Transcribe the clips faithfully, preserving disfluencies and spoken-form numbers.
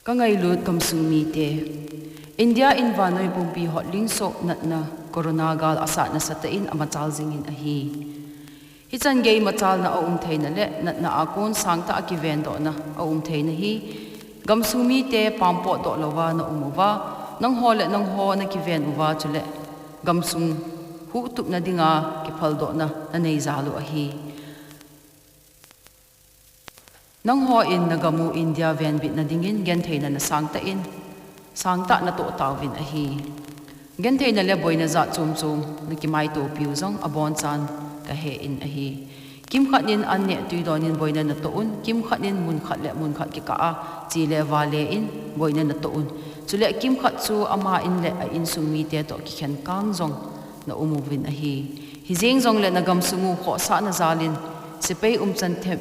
Ka ngailut gamsung mite. India in vannoi pumpi hotling soh natna corona gal asatna satah in amachal jingin ahi. Hichan gei machalna aum theina le natna a kon sangtah a kivendohna aum theina hi gamsung mite pampotdoh louva na um uva, nangho le nangho na kiven uva chule gamsung huhtupna dinga kiphaldohna na nei jal u ahi. Nangho in na gam u India venbitna dingin gentheina na sangtah in, sangtah na toh tauvin ahi. Gentheina le boina jat chom chom na kimaitopiu jong abonchan ka he in ahi. Kimkhat in an neh tui don in boina na toh un, kimkhat in mun khat le mun khat kikah a che le vale in boina na toh un. Chule kimkhat chu ama in le a insung mite toh kikhen kang jong na um uvin ahi. Hijeng jongle na gamsung u khohsahna jal in sepai umchan them,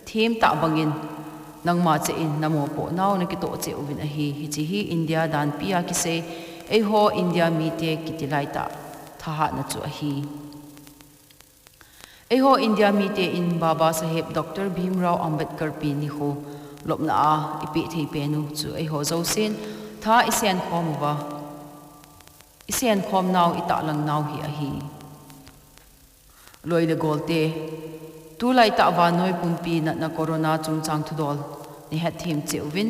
themtah bangin nangma cheh in na mopoh nau na kitoh cheh uvin ahi. Hiche hi India danpi a kisei eiho India mite kiti laitah thahatna chu ahi. Eiho India mite in Baba Saheb Doctor Bhimrao Ambedkar pen nikho lopna a ipeh thei pen u chu eiho jousen tha isen khom uva, isen khom nau, itahlang nau hi ahi. Loi le golte, tulaitah vannoi pumpi natna corona chungchang thudol nei hetthem cheh uvin,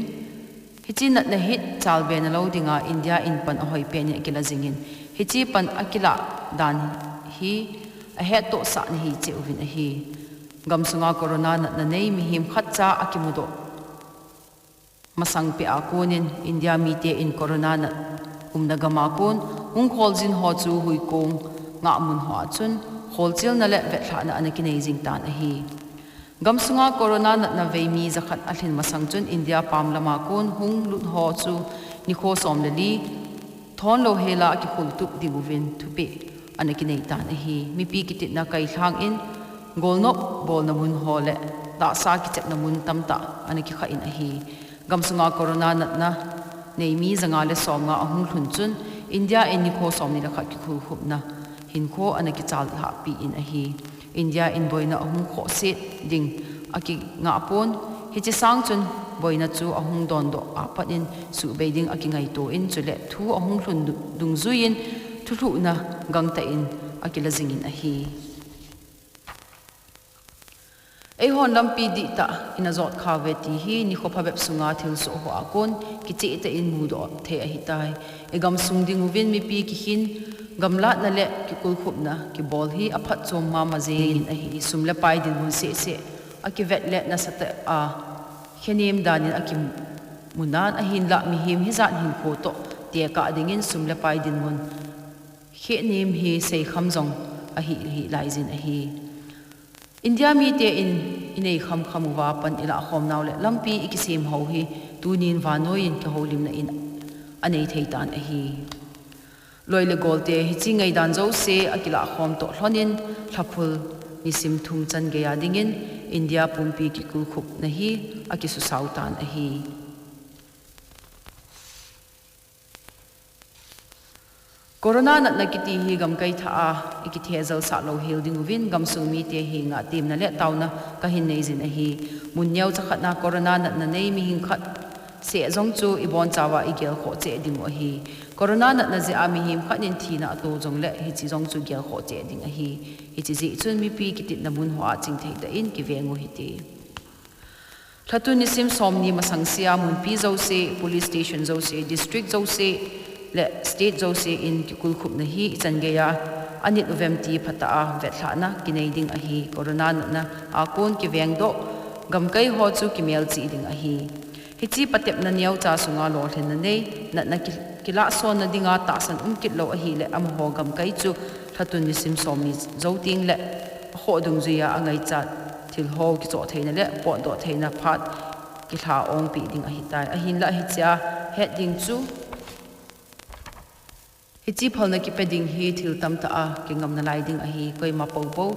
hiche natna hi chalbe na lou dinga India in pan ahoi pen in akila jingin, hiche pan akilah dan hi ahettohsah nahi cheh uvin ahi. Gamsunga corona natna nei mihem khatcha akimudoh masang peh a konin India mite in corona nat umna gam a kon hung kholjin ho chu huikong ngahmun ho a chun kholchilna le vetlhahna ana kinei jing tan ahi. Gamsunga corona natna vei mi jakhat alhin masang chun India pam lam a kon hung lut ho chu nikho som le li thon louhela akikhultup ding uvin thupeh ana kinei tan ahi. Mipi kititna kailhang in golnop bolna mun ho le tahsa kichepna mun tamtah ana kikhah in ahi. Gamsunga corona natna nei mi janga le somnga ahung lhun chun India in nikho somni le khat kikhulkhupna hinkho ana kichalhahpi in ahi. India in boina ahung khohset ding akingah pon, hiche sang chun boina chu ahung dondoh a pat in suhbei ding akingaito in, chule thu ahung lhun du-, dungjuiyin thulhuhna gangtah in akila jingin ahi. Eihon lampi dihtah ina jot khauve ti hi nikho phabep sunga thilsoh ho a kon kichehtah in mudoh thei ahitai. I gamsung ding uvin mipi kikhin gamlatna le kikulkhupna kibol hi aphatchom mama jengin ahi. Sum le pai dinmun sehseh akivet le nasatah a khenem danin akimunan, ahinlah mihem hijat hinkho toh tekah dingin sum le pai dinmun khenem hi seikham jong ahilai jin ahi. India mite in inei khamkham uva pan ilah khom nau le lampi ikisem ho hi tunin vannoiyin kihoulimna in anei thei tan ahi. Loi le golte, hiche ngaidan jouse akilah khom toh lhonin lhaphul nisim thum chan geiya dingin India pumpi kikulkhupna hi akisusau tan ahi. Corona natna kiti hi gamkai thah a ikithejal sah louhel ding uvin gamsung mite henga temna le taona kahin nei jin ahi. Mun neocha khat na corona natna nei mihem khat seh jong chu ibonchauva igelkhoh cheh ding u ahi. Corona natna jeh a mihem khat in thina ato jongle hiche jong chu gelkhoh cheh ding ahi. Hiche jeh chun mipi kititna mun hoa chingthei tah in kiveng u hite. Lhatun nisim somni masangsea munpi jouse, police station jouse, district jouse le state jouse in kikulkhupna hi ichan geiya anit uvem ti phatah a vetlhahna kinei ding ahi. Corona natna a kon kivengdoh gamkai ho chu kimelchih ding ahi. Hiche patepna neocha sunga lolhinna nei, natna ki-, kilahsonna dinga tahsan um kit lou ahile amaho gamkai chu lhatun nisim somni jou tengle akhoh dungjuiya angaichat thilho kichoh theina le potdoh theina phat kilha ongpeh ding ahitai. Ahinlah hichea het ding chu, hiche phalna kipe ding hi thil tamtah a kingamna lai ding ahi. Koima poupou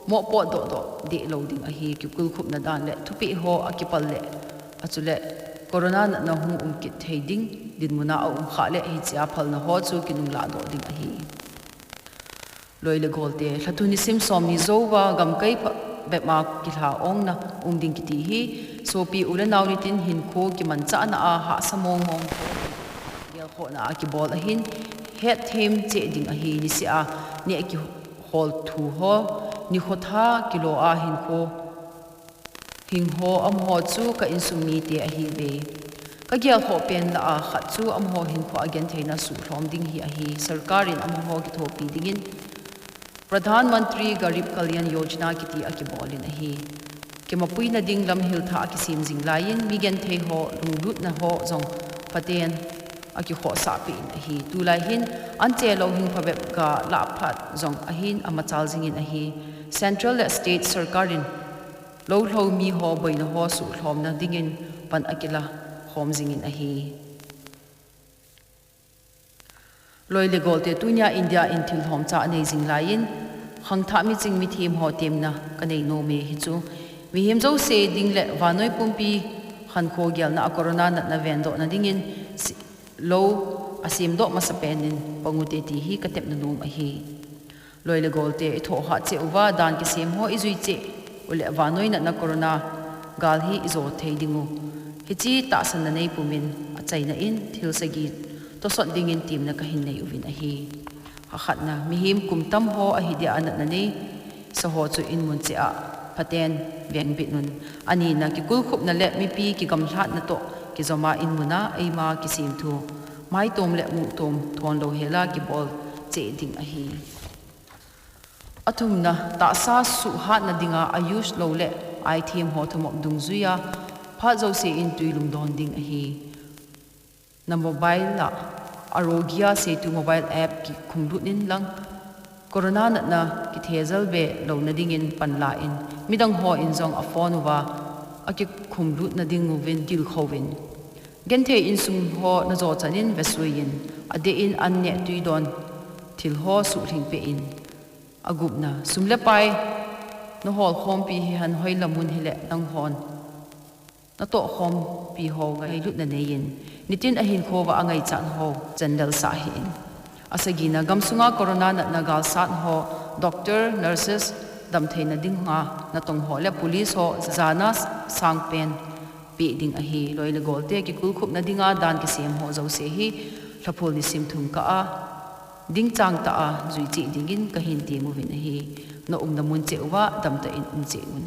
moh potdoh doh deh lou ding ahi. Kikulkhupna dan le thupeh ho akipal le, achule corona natna hung um kit thei ding dinmuna aum khah le hichea phalna ho chu kinunglahdoh ding ahi. Loi le golte, lhatun nisim somni jouva gamkai pha-, bep ma kilha ongna um ding kiti hi, sopi u le nao nitin hinkho kimanchahna a hahsa mong mong ho gelkhohna a kibol ahin, hetthem cheh ding ahi. Niseh a neh kihol thu ho, nikho tha kilo a hinkho hing ho, amaho chu ka insung mite ahiuve. Ka gelkhoh pen lah a khat chu amaho hinkho a gentheina suhlhom ding hi ahi. Sorkar in amaho kithopi dingin Pradhan Mantri Garib Kalyan Yojana kiti a kibol in ahi. Kimapuina ding lamhil thah a kisem jing laiyin, mi genthei ho lunglutna ho jong phaten a kikhohsah peh in ahi. Tulai hin anche louhing phabep ga lah phat jong ahin amachal jingin ahi. Central le state sorkar in lou lhou mi ho boina ho suhlhomna dingin pan a kila khom jingin ahi. Loi le golte, tunia India in thil lhomcha anei jing laiyin, khangthah miching mithem ho temna ka nei nome. Hichu mihem jouse ding le vannoi pumpi khankho gelna a corona natna vendohna dingin si-, lou a semdoh masapen in pang ute ti hi ka tepna nom ahi. Loi le golte, i thohhat cheh uva dan kisem ho i jui cheh u le vannoi natna corona gal hi i jo thei ding u. Hiche tahsanna nei pumin achaina in thil sagi tosot dingin temna ka hin nei uvin ahi. Akhatna, mihem kum tam ho ahi dia a natna neisa ho chu in mun cheh a phaten vengbit un. Anina, kikulkhupna le mipi kigamlhatna toh kijoma in mun a eima kisemthu maitom le mutom thon louhel a kibol cheh ding ahi. Athumna, tahsa suhhatna dinga ayush lou le aithem ho thumop dungjuia phat jouse in twi lungdon ding ahi. Na mobile a Aarogya Setu mobile app kikhumlut in lang, corona natna kithejal be louna dingin panla in, midang ho in jong a phone uva akikhumlutna ding uvin tilkhouvin. Genthei insung ho najo chanin vesuiyin, adeh in an neh twi don thil ho suhlhing peh in. Agupna, sum le pai nahol khompi hihen hoilam mun hile nanghon natoh khompi ho ngailutna neiyin, nitin ahinkho uva angaichat ho chandel sah hih in. Asagina, gamsunga corona natna galsat ho, doctor, nurses, damtheina dinga natong ho le police ho jana sangpen peh ding ahi. Loi le golte, kikulkhupna dinga dan kisem ho jouse hi lhaphul nisim thum kah a dingchang tah a jui cheh dingin ka hin tem uvin ahi. Na umna mun cheh uva damtah in um cheh un.